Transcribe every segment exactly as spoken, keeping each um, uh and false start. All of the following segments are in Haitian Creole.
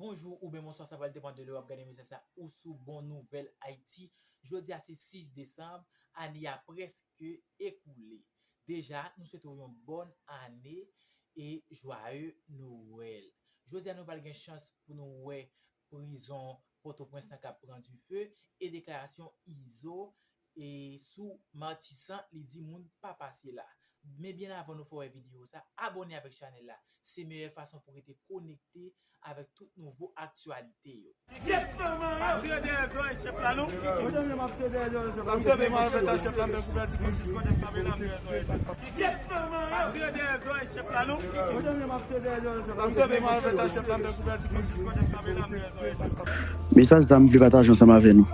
Bonjou oubyen bonswa, sa pral depann de lè w ap gade mesaj sa ou sou Bon Nouvèl Ayiti. Jodi a se sis desanm, ane a prèske ekoule. Deja, nou swete w yon bòn ane e jwaye Nwèl. Jodi a nou pral gen chans pou nou wè prizon Pòtoprens lan k ap pran dife e deklarasyon Izo e sou Matisan, li di moun pa pase la. Men byen avan nou fè wè videyo sa, abòne avèk chanèl la. Se meyè fason pou rete konekte avèk tout nouvo aktyalite yo. Kyèt manman yo! Mafya dèyè zòrèy chèf la non. Mafya dèyè zòrèy chèf la. Mafya dèyè zòrèy chèf la. Mesaj sa m vle pataje ansanm avè nou.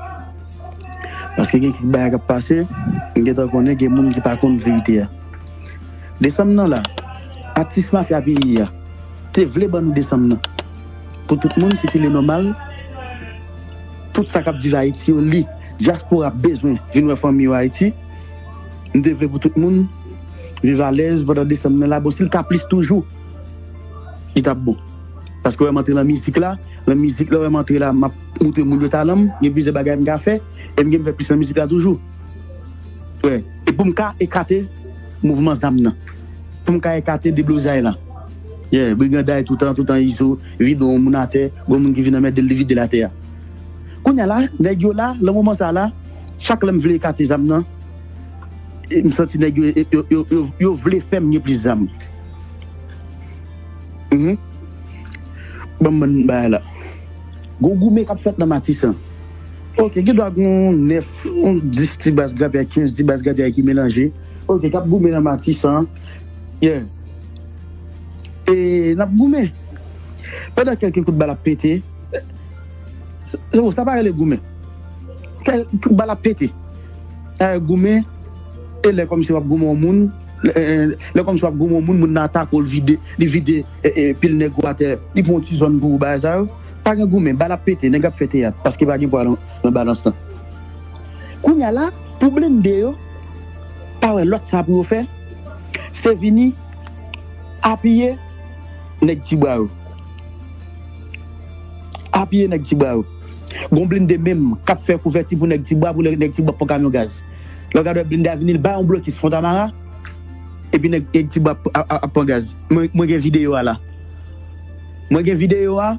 Paske gen kèk bagay k ap pase, m gentan konnen gen moun ki pa konn verite a. Desanm nan la, atis mafya peyi a te vle ban nou desanm nan. Pou tout moun sikile nòmal, tout sa k ap viv Ayiti yo, li, dyaspora bezwen vin wè fanmi yo Ayiti. M te vle pou tout moun viv alèz pandan desanm nan la. Bon, si l ka plis toujou, li t ap bon. Paske w wè m antre nan mizik la, nan mizik la, w wè m antre la, m ap montre moun yo talan m, gen plizyè bagay m ka fè, e m gen m fè plis nan mizik la toujou. Wè, e pou m ka ekate mouvman zam nan. Pou m ka ekate deblozay la. Yeah, briganday toutan, toutan Izo, vide yon moun atè, gon moun ki vin anmède l, li vide l atè a. Kounye a la, nèg yo la, nan moman sa la, chak lè m vle ekate zam nan, e m santi nèg yo, yo, yo, yo, yo vle fè m gen plis zam. Mhm. Ban m bann bagay la. Gon goumen k ap fèt nan Matisan. Ok, gen dwa gon nèf, gon dis ti baz grapyay, kenz ti baz grapyay ki melanje. Ok, k ap goumen nan Matisan. Yeah. E n ap goumen. Pandan kèlke kout bal ap pete, se, se, sa pa rele goumen. Kèlke kout bal ap pete. Sa rele goumen, e lè kòmsi w ap goumen yon moun, lè, lè kòmsi w ap goumen yon moun, moun nan atake w, l vide, li vide, e, e, pil nèg ou atè, li pran yon ti zòn pou ou, bagay sa yo. Pa gen goumen, bal ap pete, nèg ap fè teyat, paske pa gen pwa nan, nan balans lan. Kounye a la, pou blende yo, pa wè lòt sa pou yo fè, se vini apiye nèg Tibwa yo. Apiye nèg Tibwa yo. Gon blende menm k ap fè kouvèti pou nèg Tibwa, pou nèg Tibwa pran kamyon gaz. Lè w gade blende a vini, l bay yon blokis Fontamara, epi nèg, nèg Tibwa ap, ap, ap pran gaz. Mwen, mwen gen videyo a la. Mwen gen videyo a.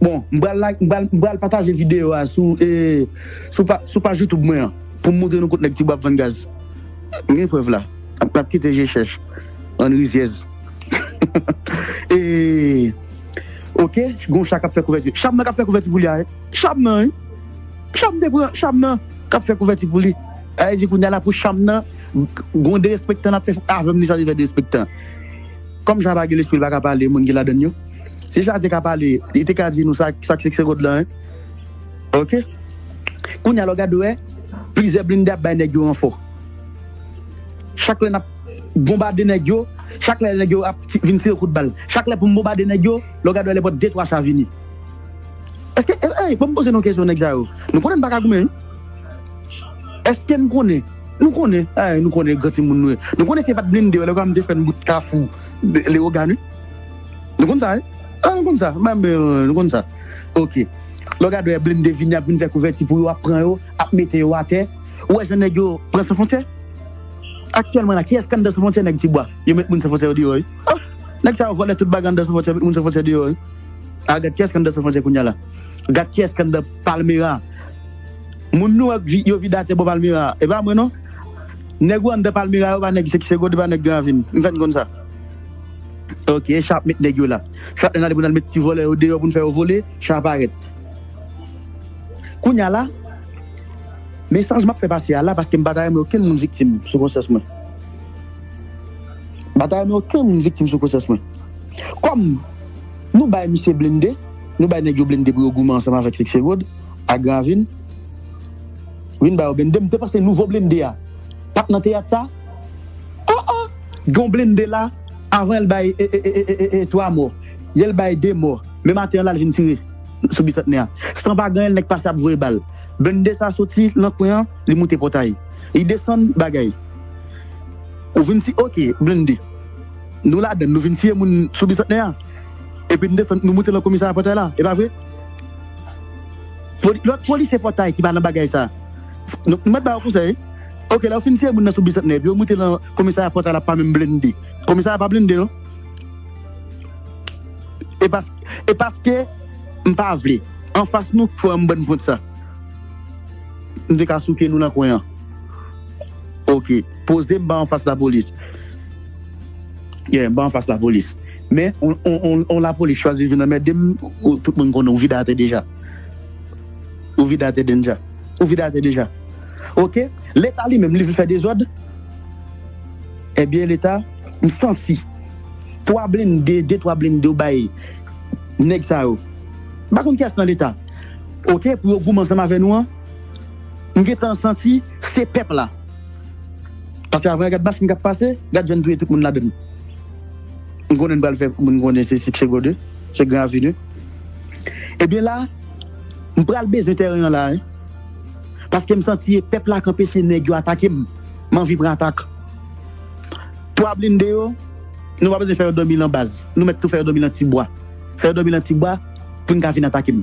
Bon, m pral like, m pral, m pral pataje videyo a sou, e, sou pa, sou paj YouTube mwen an, pou m montre nou kot nèg Tibwa ap vann gaz. M gen prèv la. N ap, n ap kite je chèch. Ann rizyèz. E, ok, gon cha k ap fè kouvèti. Cham nan k ap fè kouvèti pou li a, wi. Cham nan, wi. Cham te pran, cham nan k ap fè kouvèti pou li. Sa vle di kounye a la pou cham nan, gon derespektan l ap fè avè m, li chache fè derespektan. Kòm cha pa gen lespri, l pa ka pale, moun ki ladann yo. Si cha te ka pale, li te ka di nou sa, sa k se kod la, wi. Ok? Kounye a la w gade wè, plizyè blende ap bay nèg yo ranfò. Chak lè n ap bonbade nèg yo, chak lè nèg yo ap ti, vin tire kout bal. Chak lè pou m bonbade nèg yo, lè w gade wè lè pòt de twa cha vini. Èske, e, e, ban m poze nou kesyon nèg sa yo. Nou konnen n pa ka goumen, wi. Èske n konnen? Nou konnen. Ay, nou konnen gran timoun nou ye. Nou konnen si e pa t blende yo, lè w gade m te fè n bout kafou Leyogàn, wi. Nou konn sa, wi. A, nou konn sa. Menm, e, nou konn sa. Ok. Lè w gade wè blende vini, ap vin fè kouvèti pou yo, ap pran yo, ap mete yo atè. Ou wè jan nèg yo pran San Fwontyè? Aktyèlman la, kiyès k anndan San Fwontyè? Nèg Tibwa. Yo met moun San Fwontyè yo deyò, wi. Oh, nèg sa yo vòlè tout bagay anndan San Fwontyè, met moun San Fwontyè deyò, wi. A, gad kiyès k anndan San Fwontyè kounye a la. Gad kiyès k anndan Palmera. Moun nou wè yo vide atè bò Palmera. E pa mwen non. Nèg ou anndan Palmera yo pa nèg Seksegod, e pa nèg Gran Ravin. M fè n konn sa. Ok, e cha ap met nèg yo la. Chak lè n ale pou n al met ti vòlè yo deyò pou n fè yo vole, cha parèt. Kounye a la, mesaj m ap fè pase a la, paske m pa ta renmen okenn moun viktim sou konsyans mwen. M pa ta renmen okenn moun viktim sou konsyans mwen. Kòm nou bay misye blende, nou bay nèg yo blende pou yo goumen ansanm avèk Seksegod ak Gran Ravin. Vin ba yo blende. M te panse nouvo blende a pa t nan teyat sa. Oh, oh! Gen yon blende la, avan yè l bay e, e, e, e, e, e, twa mò. Yè l bay de mò. Men maten an la, l vin tire sou Bisantnè a. San pa gen anyen, nèg pase ap voye bal. Blende sa soti nan kwen an, li moute pòtay. Li desann bagay. Ou vin ti, ok, blende. Nou ladann, nou vin tiye moun sou Bisantnè a. Epi n desann, nou moute lan komisarya Pòtay la, e pa vre? Poli- Lòt polisye Pòtay ki pa nan bagay sa, nou nou mèt ba yo konsèy. Oke, lè yo fin tire moun nan sou Bisantnè, epi yo moute lan komisarya Pòtay la pa menm blende. Komisarya pa blende, non. E pas- e paske m pa vle. Anfas nou, frè m, bann pwent sa. M te ka souke nou nan kwen an. Oke. Poze m ba anfas lapolis. Yeah, m ba anfas lapolis. Men, on, on, on, on lapolis chwazi vin anmède m, ou, tout moun konnen ou vide atè deja. Ou vide atè deja. Ou vide atè deja. Oke? Leta li menm, li vle fè dezòd. Ebyen, Leta, m santi twa blende, de, twa blende yo bay nèg sa yo. M pa konn kiyès nan Leta. Oke, pou yo goumen ansanm avè nou an, m gentan santi se pèp la. Paske avan, gad machin k ap pase, gad jan n touye tout moun ladann. M konnen n pral fè moun konnen se Sik Segondè, se Gran Aveni. Ebyen la, m pral bezwen tèren an la, wi. Paske m santi e pèp la k anpeche nèg yo atake m. M anvi pran atak. Twa blende yo, nou pa bezwen fè yo dòmi lan baz. Nou mèt tou fè yo dòmi lan ti bwa. Fè yo dòmi lan ti bwa pou n ka vin atake m.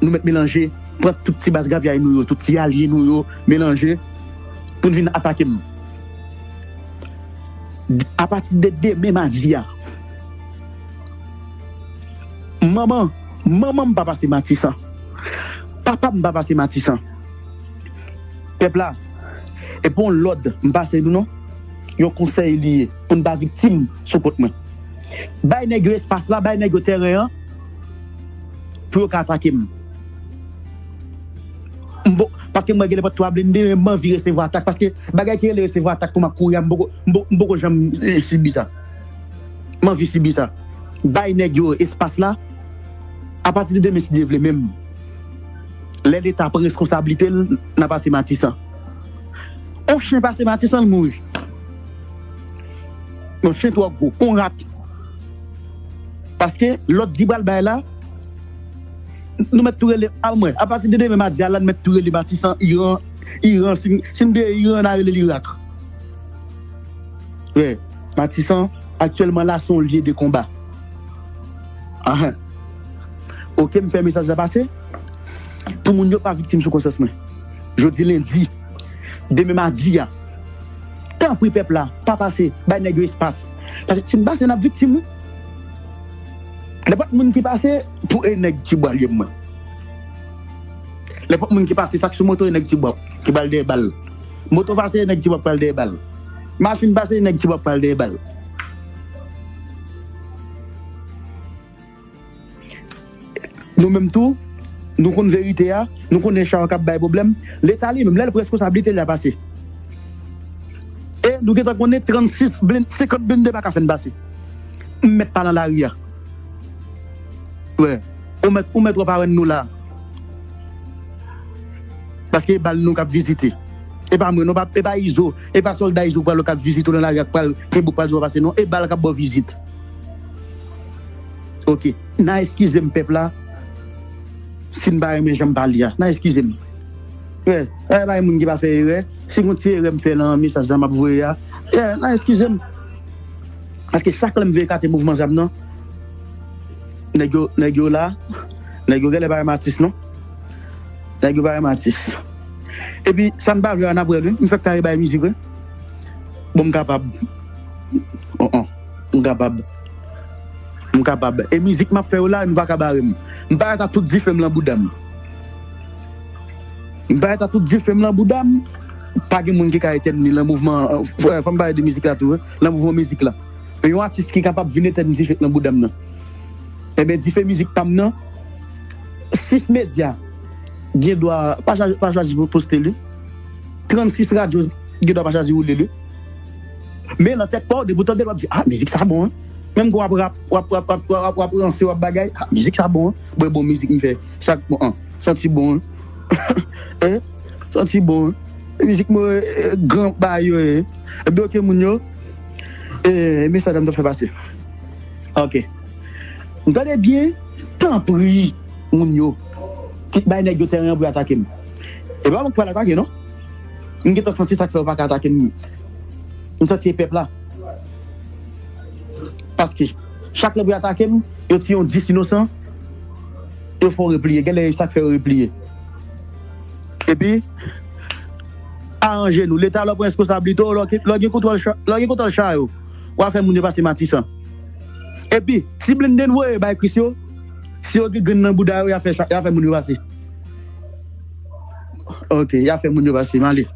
Nou mèt melanje, pran tout ti baz grapyay nou yo, tout ti alye nou yo, melanje pou n vin atake m. Apati de demen madi a, manman, manman m pa pase Matisan. Papa m pa pase Matisan. Pèp la, e pa yon lòd m pase nou non. Yon konsèy li ye pou n pa viktim sou kont mwen. Bay nèg yo espas la, bay nèg yo tèren an pou yo ka atake m. M po- paske m wè gen nenpòt twa blende, men m anvi resevwa atak. Paske bagay ki rele resevwa atak pou m ap kouri a, m poko, m po- m poko janm eh, sibi sa. M anvi sibi sa. Bay nèg yo espas la. Apati de demen, si Dye vle, menm lè Leta pran reskonsablite l, n a pase Matisan. On chen pase Matisan, l mouri. On chen twò gwo, on rat. Paske lòd ki pral bay la, nou mèt tou rele, a mwen, apati de demen madi a la, n mèt tou rele Matisan, Iran, Iran, si, si n te Iran, n a rele l Irak. Wi, Matisan, aktyèlman la, se yon lye de konba. Ahan. Oke, m fè mesaj la pase. Pou moun yo pa viktim sou konsyans mwen. Jodi lendi, demen madi a, tanpri pèp la, pa pase, bay nèg yo espas. Paske si n pase, n ap viktim, wi. Nenpòt moun ki pase, pou e nèg ti bwa l ye mwen. Nenpòt moun ki pase, sa k sou moto, e nèg ti bwa ki pral dèyè bal. Moto pase, e nèg ti bwa pral dèyè bal. Machin pase, e nèg ti bwa pral dèyè bal. Nou menm tou, nou konn verite a, nou konnen sa yo k ap bay pwoblèm. Leta li menm, lè l pran reskonsablite li a pase. E nou gentan konnen trannsis, blend- senkant blende pa ka fè n pase. M mèt pa nan lari a. Wi. Ou mèt, ou mèt wè pa wè n nou la. Paske e bal nou k ap vizite. E pa mwen, non, pa, e pa Izo, e pa sòlda Izo k pral k ap vizite w nan lari a, k pral kenbe w, k pral di w pa pase, non. E bal k ap ba w vizit. Oke. N a eskize m, pèp la, si n pa renmen jan m pale a. N a eskize m. Wi, e pa gen moun ki pa fè erè. Si gon ti erè m fè nan mesaj sa m ap voye a, yeah, n a eskize m. Paske chak lè m vin ekate mouvman zam nan, nèg yo, nèg yo la, nèg yo genlè pa renmen atis non. Nèg yo pa renmen atis. Epi, sa n pa vle a, n ap wè l, wi. M fèk ta rebay mizik, wi. Bon, m kapab. On, on. M kapab. M kapab. E mizik m ap fè yo la, nou pa ka bare m. M parèt a tout dife m lan bouda m. M parèt a tout dife m lan bouda m. Pa gen moun ki ka etèn li lan mouvman, euh, fò m pale de mizik la tou, wi. Lan mouvman mizik la. Men yon atis ki kapab vin etèn dife k lan bouda m nan. Ebyen, dife mizik pa m nan, sis medya gen dwa pa chwazi, pa chwazi pou poste li. Trannsis radyo gen dwa pa chwazi woule li. Men lan tèt pa w, depi w tande l, w ap di, ah, mizik sa bon, hein. Menm ke w ap rap, w ap, w ap, w ap, w ap, w ap ranse, w ap bagay, ah, mizik sa bon, hein. Bon, bon mizik m fè. Sa k bon, hein. Santi bon, hein. Hein? Santi bon, hein. Mizik mwen, eh, gran bagay yo ye. Ebyen, oke, moun yo. Eh, mesaj la m t ap fè pase. Oke. M tande byen, tanpri, moun yo. Ki bay nèg yo tèren an pou yo atake m. E pa mwen ki pral atake, non. M gentan santi sa k fè yo pa ka atake m. M santi e pèp la. Paske, Chak lè pou yo atake m, yo tiye yon dis inosan, yo fè w repliye. Genlè e sa k fè yo repliye. Epi, aranje nou. Leta lè w pran responsablite w, lè w gen kontwòl cha yo, w a fè moun yo pase Matisan. Epi, ti blinden voye bay Kris yo, si yo gen grenn nan bouda yo, y a fè moun yo pase. Ok, y a fè moun yo pase, m ale.